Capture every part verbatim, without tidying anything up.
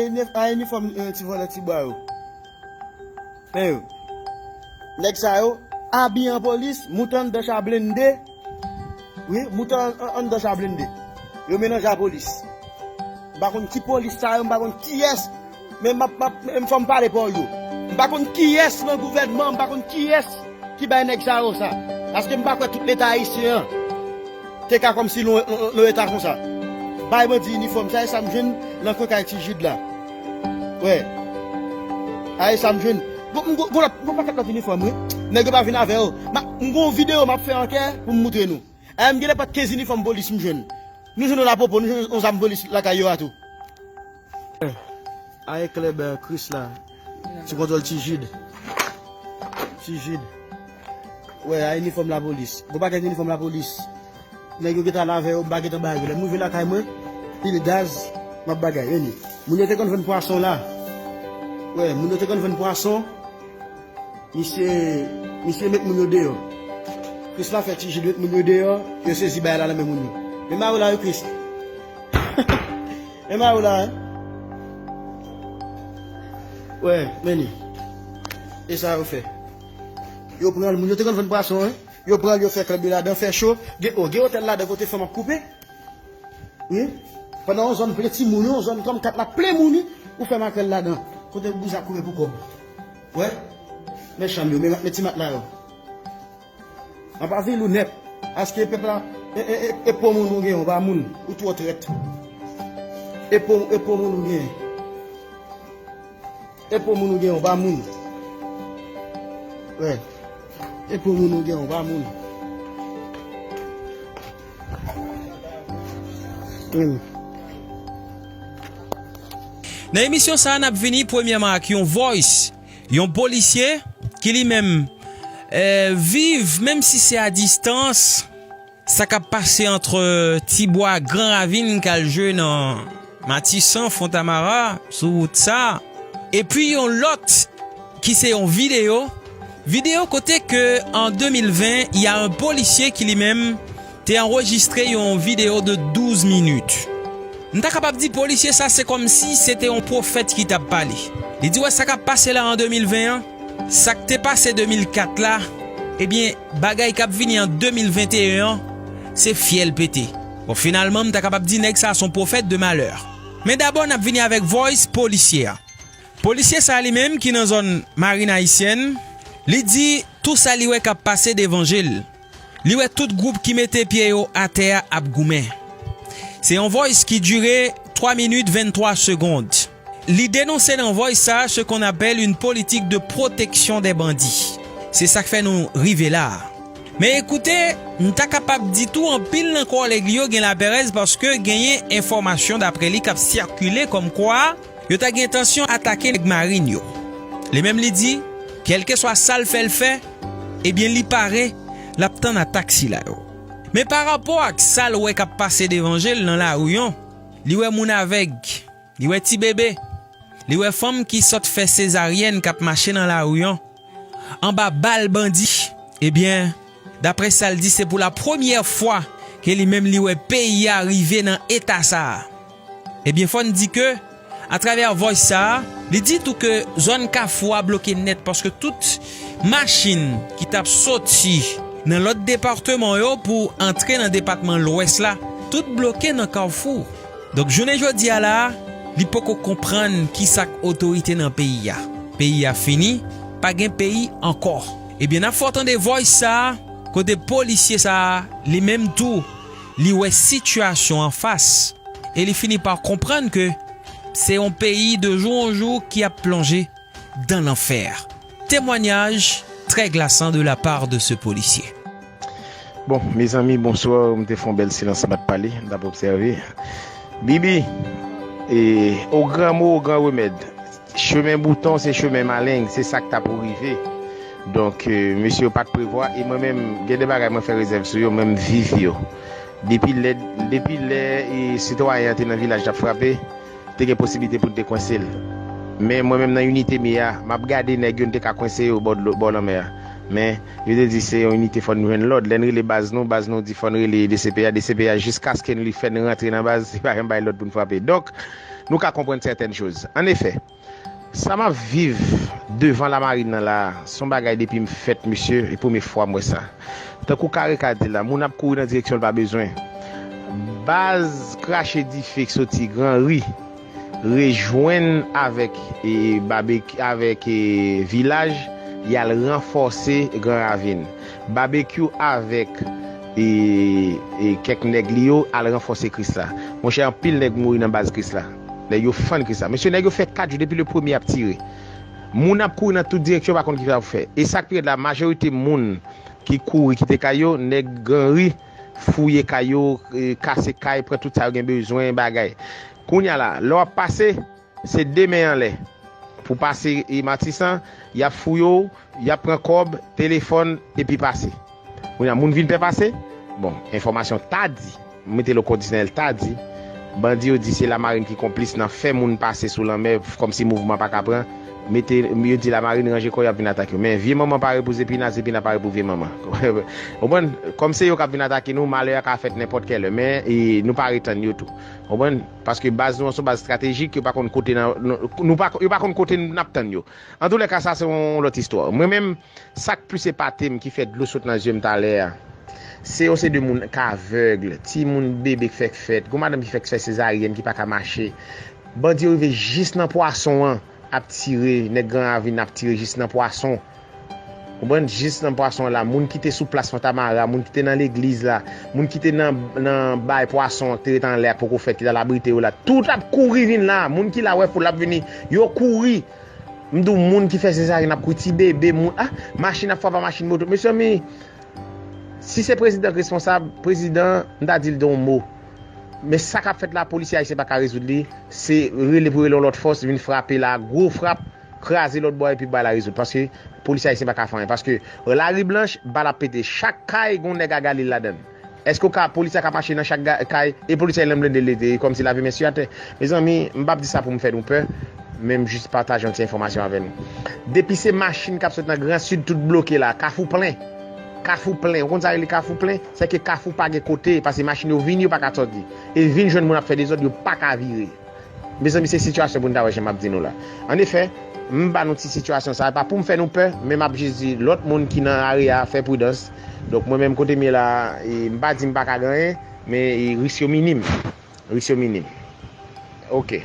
Inif- a inifòm, eh, ti vòlè ti bwa yo. Men yo. Nèg sa yo abiye an polis, moute anndan cha blende. Wi, moute an- an- anndan cha blende. Yo melanje a polis. M pa konn ki polis sa yo, m pa konn kiyès. Men m ap- m ap- men fò m pale pawòl yo. M pa konn kiyès nan gouvènman, m pa konn kiyès ki bay nèg sa yo sa. Paske m pa kwè tout leta ayisyen an te ka kòmsi lon, lon, lon eta konsa. Bay bandi inifòm, sa e sa m jwenn nan kwen kay Ti Jid la. Wè. A e sa m jwenn. Gon, gon, gon lòt, gon pakèt lòt inifòm, wi. Nèg yo pa vin avè yo. M a- m gon videyo m ap fè ankè pou m moutre nou. A e m genlè pa t kenz inifòm polis m jwenn. Nou jwenn yon lapopo, nou jwenn yon zam polis lakay yo a tou. A e klèb, eh, Chris la. Sou kontwòl Ti Jid. Ti Jid. Wè, a inifòm lapolis. Gon pakèt inifòm lapolis. Nèg yo gentan al avè yo, m pa gentan ba yo. Lè m rive lakay mwen, pil gaz, m ap bagay. Vini. Moun yo te konn vann pwason la. Wè, moun yo te konn vann pwason. Misye, misye met moun yo deyò. Chris la fè Ti Jid met moun yo deyò, yo sezi bagay la nan men moun yo. Men mari w la wi Chris. Men mari w la, en. Wè, men li. E sa yo fè. Yo pran l, moun yo te konn vann pwason, en. Yo pran l, yo fè klèb yo ladan, fè cho. Gen, oh, gen otèl ladan kote fanm ap koupe. Wi. Pandan yon zòn plen timoun, yon zòn kòm kat la plen moun, wi, ou fè makrèl ladan. Kote bouz ap koupe pou kòb. Wè? Men chanm yo, men, men ti matla yo. An pa vil ou nèt. Aske pèp la, e, e, e, e po moun ou gen, ou pa moun, ou twò trèt. E po, e po moun ou gen. E po moun ou gen, ou pa moun. Wè. E po moun ou gen, ou pa moun. Hmm. Nan emisyon sa a, n ap vini premyèman ak yon voice, yon polisye ki li menm, eh, viv, menm si se a distans, sa k ap pase ant Tibwa, Gran Ravin k al jwe nan Matisan, Fontamara, sou wout sa. Epi yon lòt ki se yon videyo, videyo kote ke an de mil ven, y a un policier ki li menm te anrejistre yon videyo de douz minit. M ta kapab di polisye sa se kòmsi se te yon pwofèt ki t ap pale. Li di, wè sa k ap pase la an de mil ven an, sa k te pase de mil kat la, ebyen, bagay k ap vini an de mil venteyen an, se fyèl pete. Bon, finalman, m ta kapab di nèg sa a se yon pwofèt de malè. Men dabò, n ap vini avèk voice polisye a. Polisye sa a li menm ki nan zòn Marin Ayisyèn, li di tou sa li wè k ap pase devan je l. Li wè tout gwoup ki mete pye yo atè a ap goumen. Se yon voice ki dire twa minit venntwa segond. Li denonse nan voice sa a ce qu'on appelle une politique de protection des bandits. Se sa k fè nou rive la a. Men ekoute, m ta kapab di tou anpil nan kòlèg li yo gen laperèz paske genyen enfòmasyon daprè li k ap sikile kòmkwa yo ta gen entansyon atake nèg Marin yo. Li menm li di, kèlkeswa sa l fè l fè, ebyen li pare, l ap tann atak sila yo. Men pa rapò ak sa l wè k ap pase devan je l nan lari an, li wè moun avèg, li wè ti bebe, li wè fanm ki sot fè sezaryèn k ap mache nan lari an, anba bal bandi. Ebyen, daprè sa l di, se pou la premyè fwa ke li menm li wè peyi a rive nan eta sa a. Ebyen, fò n di ke, atravè voice sa a, li di tou ke zòn Kafou a bloke nèt paske tout machin ki t ap soti nan lòt depatman yo pou antre nan depatman Lwès la, tout bloke nan Kafou. Donk, jounen jodi a la a, li poko konprann kisa k otorite nan peyi a. Peyi a fini, pa gen peyi ankò. Ebyen, n ap fè w tande voice sa a, kote polisye sa a, li menm tou, li wè sitiyasyon an fas, e li fini pa konprann ke se yon peyi de jou an jou ki ap plonje dans l'enfer. Témoignage très glaçant de la part de ce policier. Bon, mezanmi, bonswa. M te fè yon bèl silans, m pa t pale, m t ap obsève. Bibi, e, au grand mot, au grand remède. Chemen bouton, se chemen maleng, se sa k ta pou rive. Donk, e, mesye yo pa t prevwa, e mwen menm, gen de bagay mwen fè rezèv sou yo, mwen m viv yo. Depi lè, depi lè, e, sitwayen an te nan vilaj l ap frape, te gen posiblite pou n te kwense l. Men mwen menm nan inite m ye a, m ap gade nèg yo n te ka kwense yo bò dlo, bò lanmè a. Men, yo te di se yon inite fò n jwenn lòd. Lè n rele baz nou, baz nou di fò n rele D C P A, D C P A jiskaske n li fè n rantre nan baz, li pa janm bay lòd pou n frape. Donk, nou ka konprann sètèn choz. Annefè, sa m ap viv devan Lamarin nan la, se yon bagay depi m fèt, mesye, e premye fwa m wè sa. Tankou Kareka di la, moun ap kouri nan direksyon l pa bezwen. Baz krache dife k soti Granri, rejwenn avèk, e, Babek-, avèk, e, Vilaj, y al ranfòse Gran Ravin. Babekyou avèk, e, e, kèk nèg li yo al ranfòse Krisla. Monchè, anpil nèg mouri nan baz Krisla. Nèg yo fann Krisla. Mesye, nèg yo fè kat jou depi le premye ap tire. Moun ap kouri nan tout direksyon, pa konn kisa pou fè. E sa k pi rèd la, majorite moun ki kouri kite kay yo, nèg Granri fouye kay yo, e, kase kay, pran tout sa yo gen bezwen, bagay. Kounye a la, lè w ap pase, se de men anlè. Pou pase, e, Matisan, y ap fouye w, y ap pran kòb, telefòn, epi pase. Kounye a, moun vin pè pase. Bon, enfòmasyon ta di, m mete l o kondisyonèl, ta di, bandi yo di se Lamarin ki konplis nan fè moun pase sou lanmè, kòmsi mouvman pa ka pran. Mete, yo di Lamarin ranje kò, y ap vin atake yo. Men vye manman pare pou Zepina, Zepina pare pou vye manman. Ou konprann? Kòm se yo k ap vin atake nou, malè a ka fèt nenpòt kèlè. Men, e, nou pare tann yo tou. Ou konprann? Paske baz nou an se yon baz estratejik, yo pa konn kote nan, nou, nou pa, yo pa konn kote n ap tann yo. Antoulèka, sa se yon lòt istwa. Mwen menm, sa k plis epate m, ki fè dlo sot nan zye m talè a, se yon seri de moun k avèg, timoun bebe k fèk fèt, gon madanm ki fèk fè sezaryèn, ki pa ka mache. Bandi yo rive jis nan pwason an, ap tire, nèg Gran Ravin ap tire jis nan pwason. Konprann? Jis nan pwason an la, moun ki te sou plas Fontamara, moun ki te nan legliz la, moun ki te nan, nan bay pwason an, ki te ret anlè a, poko fèt, ki t al abrite yo la, tout ap kouri vin la. Moun ki la wè foul ap vini, yo kouri. M di w, moun ki fè sezaryèn ap kouri, ti bebe, moun, ah, machin ap frape a machin, moto. Mezanmi, si se prezidan k responsab, prezidan, m ta di l de yon mo. Men sa k ap fèt la, polisye ayisyen pa ka rezoud li, se rele pou rele yon lòt fòs, vin frape la, gwo frap, kraze lòt bò epi bay la rezoud. Paske polisye ayisyen pa ka fè anyen. Paske lari blanch, bal ap pete. Chak kay, gon nèg a Galil ladan l. Èske w ka, polisye a ka mache nan chak ga-, kay, e polisye a nan blende l, e kòmsi l lave men sou atè? Mezanmi, m p ap di sa pou m fè nou pè, men m jis pataje yon ti enfòmasyon avè nou. Depi se machin k ap sot nan Gran Sid, tout bloke la, Kafou plen. Kafou plen. Ou konn sa rele Kafou plen? Se ke Kafou pa gen kote, paske machin yo vini, yo pa ka sòti. E vin jwenn moun ap fè dezòd, yo pa ka vire. Mezanmi, se sitiyasyon pou n ta wè jan m ap di nou la. Annefè, m ba nou ti sitiyasyon sa, pa pou m fè nou pè, men m ap jis di lòt moun ki nan area fè pridans. Donk, mwen menm kote m ye la, e, m pa di m pa ka gen anyen, men, e, risk yo minim. Risk yo minim. Oke.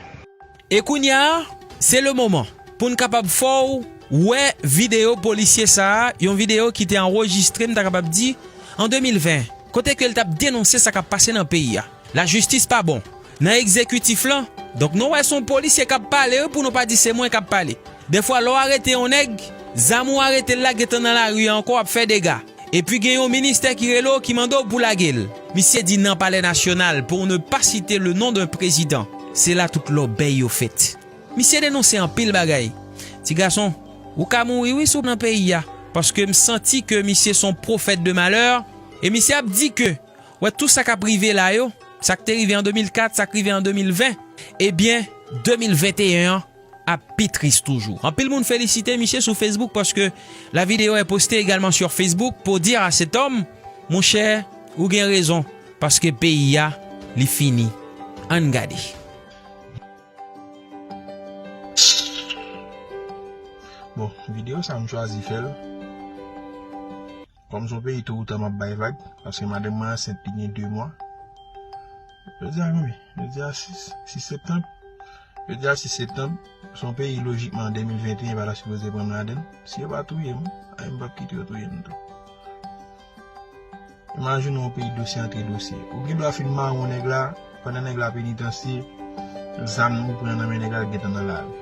E kounye a, se le moman pou n kapab fè w wè videyo polisye sa a, yon videyo ki te anrejistre, m ta kapab di, an de mil ven, kote ke l t ap denonse sa k ap pase nan peyi a. Lajistis pa bon. Nan egzekitif lan, donk nou wè se yon polisye k ap pale, wi, pou nou pa di se mwen k ap pale. Defwa, lè w arete yon nèg, zam ou arete l la gentan nan lari a ankò ap fè dega. Epi gen yon ministè ki rele w ki mande w pou lage l. Misye di nan Palè Nasyonal, pour ne pas citer le nom d'un président, se la tout lòbèy yo fèt. Misye denonse anpil bagay. Ti gason, ou ka mouri wi si w nan peyi a. Paske m santi ke misye se yon pwofèt de malè. E misye ap di ke, wè, tou sa k ap rive la yo, sa k te rive an de mil kat, sa k rive an de mil ven, ebyen, de mil venteyen an ap pi tris toujou. Anpil moun felisite misye sou Facebook paske la vidéo est postée également sur Facebook pour dire à cet homme, monchè, ou gen rezon, paske peyi a, li fini. Ann gade. Bon, videyo sa a m chwazi fè l. Kòm se yon peyi tou ou tan m ap bay vag, paske madanm mwen ansent li gen de mwa. Jodi a, wi, jodi a sis, sis septanm. Jodi a sis septanm, se yon peyi lojikman an de mil venteyen pa ta sipoze pran m ladan l. Si yo pa touye m, a, m p ap kite yo touye m tou. Imajine w yon peyi dosye antre dosye. Ou gen dwa fin mare yon nèg la, pandan nèg la penitansye, zam ou pran nan men nèg la gentan nan lari.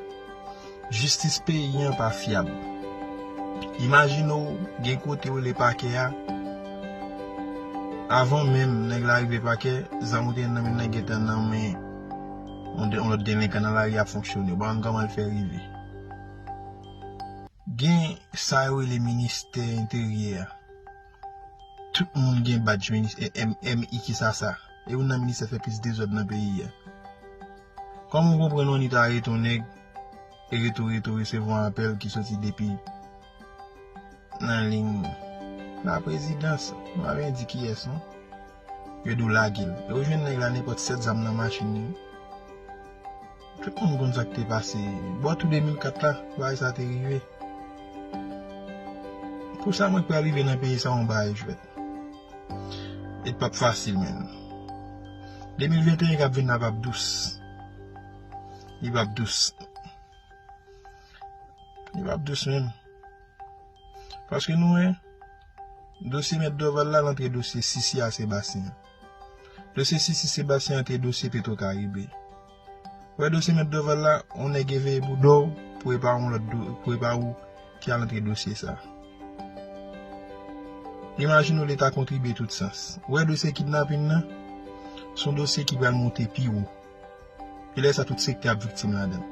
Jistis peyi an pa fyab. Imajine w gen kote w rele pakè a, avan menm nèg la rive pakè, zam ou te nan men nan gentan nan men yon de-, yon lòt delenkan nan lari ap fonksyone. Ou pa konn kòman l fè rive. Gen sa yo rele ministè enteryè a. Tout moun gen badj minis-, e, M-, M I ki sa sa. E youn nan ministè fè plis dezòd nan peyi a. Kòman w konprann ONI ta arete yon nèg e rete w, rete w resevwa apèl ki soti depi nan liy laprezidans? M pa bezwen di kiyès non. Yo di w lage l. E w jwenn nèg la nenpòt sèt zam nan machin li. Tout moun konn sa k te pase. Bò tou de mil kat la, bagay sa te rive. Pou sa mwen k pral rive nan peyi sa yon bagay jwèt. E p ap fasil menm. De mil venteyen k ap vin la p ap dous. Li p ap dous. Li p ap dous menm. Paske nou wè, dosye mèt Dorval la, l antre dosye Sisi a Sebastien. Dosye Sisi Sebastien antre dosye Petro Caribe. Wè dosye mèt Dorval la, on nèg eveye bouda w pou e pa yon lòt do, pou e pa ou ki al antre dosye sa. Imajine w Leta kontribye tout sans. Wè dosye kidnapin nan, se yon dosye ki pral monte pi wo. E lè sa tout sektè ap viktim ladan.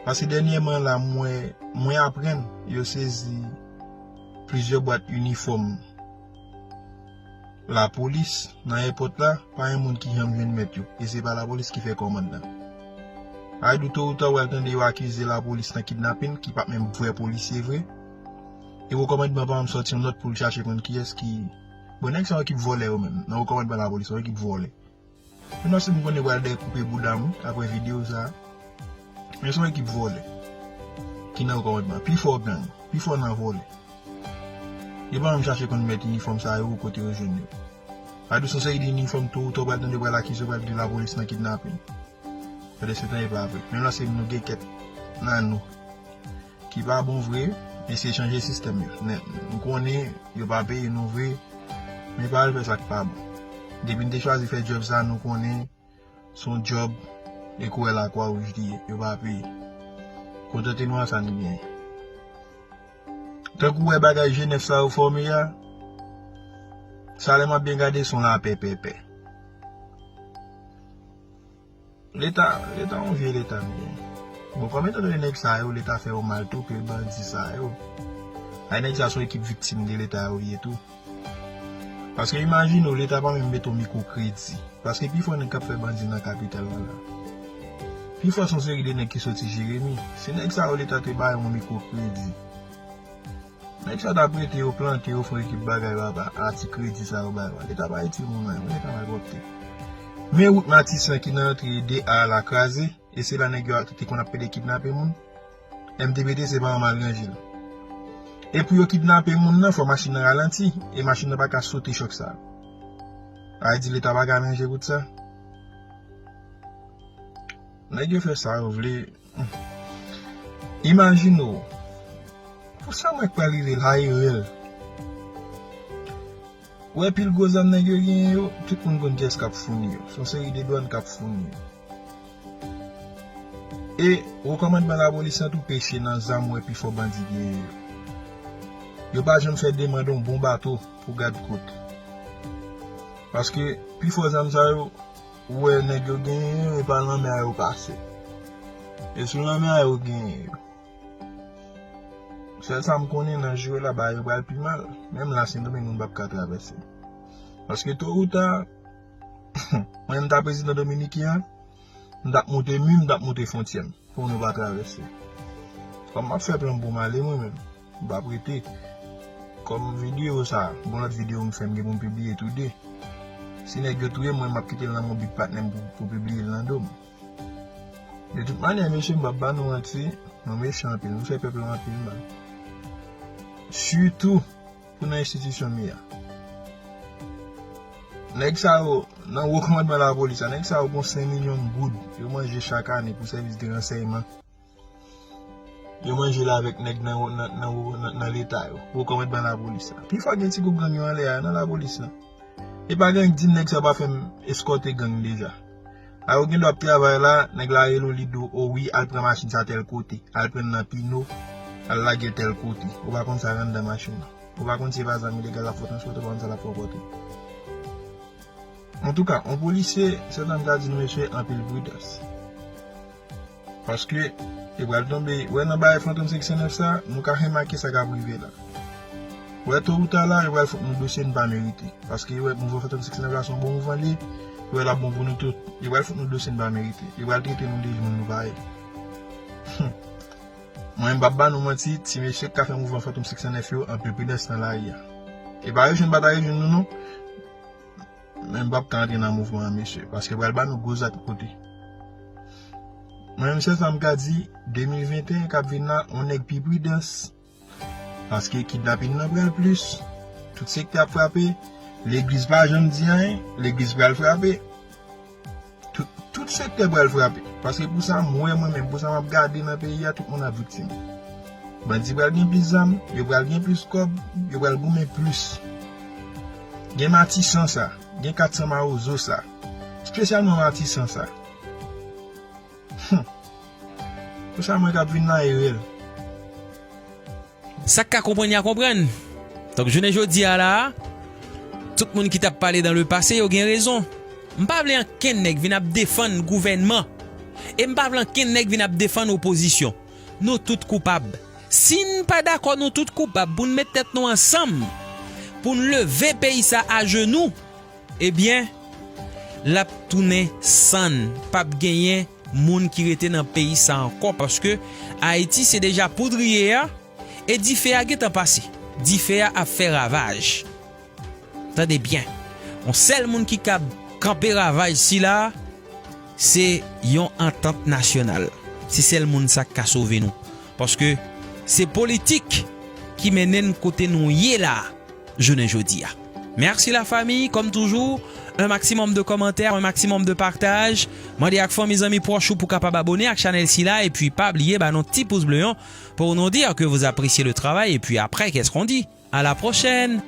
Paske dènyèman la, mwen, mwen aprann yo sezi plizyè bwat inifòm lapolis nan èpòt la, pa yon moun ki janm jwenn mèt yo. E se pa lapolis ki fè kòmand lan. Ay di w to ou ta w al tande yo akize lapolis nan kidnapin, ki pa t menm vrè polisye vre. E wo kòmandman pa menm sòti yon nòt pou l chache konn kiyès ki. Bon, nèg sa yo ki vòlè yo menm. Nan wo kòmandman lapolis, yo ki vòlè. Menm si m konnen pral dèyè koupe bouda m wi, apre videyo sa. Men se yon ekip vòlè ki nan wo kòmandman. Pi fò gang, pi fò nan vòlè. Yo pa menm chache konn mèt inifòm sa yo, kote yo jwenn yo. Sa vle di se yon seri de inifòm tou, tou pral tande pral akize, pral di lapolis nan kidnapin. Pandan se tan e pa vre. Menm lè se nou gen kèt nan nou ki pa bon vre, eseye chanje sistèm yo. Nèt, nou konnen yo pa peye nou vre, men pa al fè sa k pa bon. Depi n te chwazi fè djòb sa, nou konnen se yon djòb e koulè lakwa wouj li ye, yo pa peye. Kontante nou ak sa n genyen. Tankou wè bagay G nèf sa yo fòme a, sa lè m ap byen gade se yon lapè pèpè. Leta, Leta yon vye Leta m ye. Bon, kòm etan donne nèg sa yo, Leta fè yo mal tou ke bandi sa yo. Ay nèg sa se yon ekip viktim de Leta yo ye tou. Paske imajine w, Leta pa menm mete yon mikwo kredi. Paske pi fò nèg k ap fè bandi nan kapital la la. Pi fò se yon seri de nèg ki soti Jeremi. Se nèg sa yo Leta te bay yon mikwo kredi. Nèg sa t ap rete yo plante, yo fè yon ekip bagay papa, a ti kredi sa yo bay yo. Leta pa itil moun anyen, Leta malpwòpte. Men wout Matisan ki nan antre de A la kraze, e se la nèg yo te konn ap pede kidnape moun. M T P T se pa yon mal ranje l. E pou yo kidnape moun nan, fò machin nan ralanti, e machin nan pa ka sote chòk sa. A di Leta pa ka ranje wout sa. Nèg yo fè sa yo vle. Imajine w. Pou sa mwen k pral rive la e rèl. Wè pil gwo zam nèg yo genyen yo, tout moun konn kiyès k ap founi yo. Se yon seri de dwàn k ap founi yo. E wo kòmandman lapolis lan tou peche nan zam wè pi fò bandi genyen yo. Yo pa janm fè demann yon bon bato pou gad kot. Paske pi fò zam sa yo, ou wè nèg yo genyen yo, e pa lanmè a yo pase. E sou lanmè a yo genyen yo. Sèl sa m konnen nan jwe la, bagay yo pral pi mal. Menm la, Sendomeng, moun p ap ka travèse. Paske to ou ta, mwen menm ta prezidan dominiken an, m t ap monte mi, m t ap monte fwontyè m, pou nou pa travèse. Kòm m ap fè plan pou m ale mwen menm, m p ap rete. Kòm videyo sa, gon lòt videyo m fè, m gen pou m pibliye tou de. Si nèg yo touye m, mwen m ap kite l nan men yon big patnè m pou, pou pibliye l nan do m. De tout manyè, mesye, m p ap ba nou manti, nou mechan anpil, nou fè pèp la anpil mal. Sitou pou nan enstitisyon m ye a. Nèg sa yo, nan wo kòmandman lapolis la, nèg sa yo gon senk milyon goud yo manje chak ane pou sèvis de ransèyman. Yo manje l avèk nèg nan, nan, nan, nan, nan Leta yo, wo kòmandman lapolis la. Pi fò gen ti gwoup gang yo anlè a, nan lapolis la. E pa gang di m nèg sa pa fè m eskòte gang deja. A yo gen dwa ap travay la, nèg la rele w, li di w, o wi, al pran machin sa tèl kote, al pran l nan Pino, al lage l tèl kote. Ou pa konn sa k anndan machin nan. Ou pa konn si e pa zam ilegal l ap fè transpòte, ou pa konn sa l ap fè kote. Antouka, yon polisye, sèten m ka di nou, mesye, anpil pridans. Paske, yo pral tonbe, wè nan bagay Fantom senk san nèf sa, nou ka remake sa k ap rive la. Wè, to ou ta la, yo pral fout nou dosye n pa merite. Paske yo wè mouvman Fantom senk san nèf la se yon bon mouvman li ye, yo wè l ap bon pou nou tout. Yo pral fout nou dosye n pa merite. Yo pral trete nou de moun nou pa ye. Mwen, m p ap ba nou manti, ti mesye k ka fè mouvman Fantom senk san nèf yo, anpil pridans nan lari a. E pa rejwenn, pa ta rejwenn nou, non. Men m p ap ka antre nan mouvman an, mesye, paske pral ba nou gwo zak kote. Mwen menm sèl sa m ka di, de mil venteyen k ap vin la, on nèg pi pridans. Paske kidnapin nan pral plis. Tout sektè ap frape. Legliz pa janm di anyen. Legliz pral frape. Tout, tout sektè pral frape. Paske pou sa m wè mwen menm, pou sa m ap gade nan peyi a, tout moun ap viktim. Bandi pral gen plis zam, yo pral gen plis kòb, yo pral goumen plis. Gen Matisan sa, gen kat san Mawozo sa. Espesyalman Matisan sa. Hum. Pou sa mwen k ap vin la e rèl. Sa k ka konprann, y a konprann. Donk, jounen jodi a la, tout moun ki t ap pale dans le passé, yo gen rezon. M pa vle ankenn nèg vin ap defann gouvènman. E m pa vle ankenn nèg vin ap defann opozisyon. Nou tout koupab. Si n pa dakò nou tout koupab pou n met tèt nou ansanm, pou n leve peyi sa ajenou, ebyen, l ap tounen sann. P ap genyen moun ki rete nan peyi sa ankò, paske Ayiti se deja poudriye a, e dife a gentan pase. Dife a ap fè ravaj. Tande byen. Yon sèl moun ki kab kanpe ravaj sila, se yon antant nasyonal. Se sèl moun sa k ka sove nou. Paske se politik ki mennen n kote nou ye la, jounen jodi a. Merci la famille, comme toujours, un maximum de commentaires, un maximum de partage. Mande ak fanmi, zanmi, pwòch ou pou kapab abone ak chanèl sila, epi pa bliye ba nou ti pous ble an pour nous dire que vous appréciez le travail, et puis après, qu'est-ce qu'on dit? À la prochaine!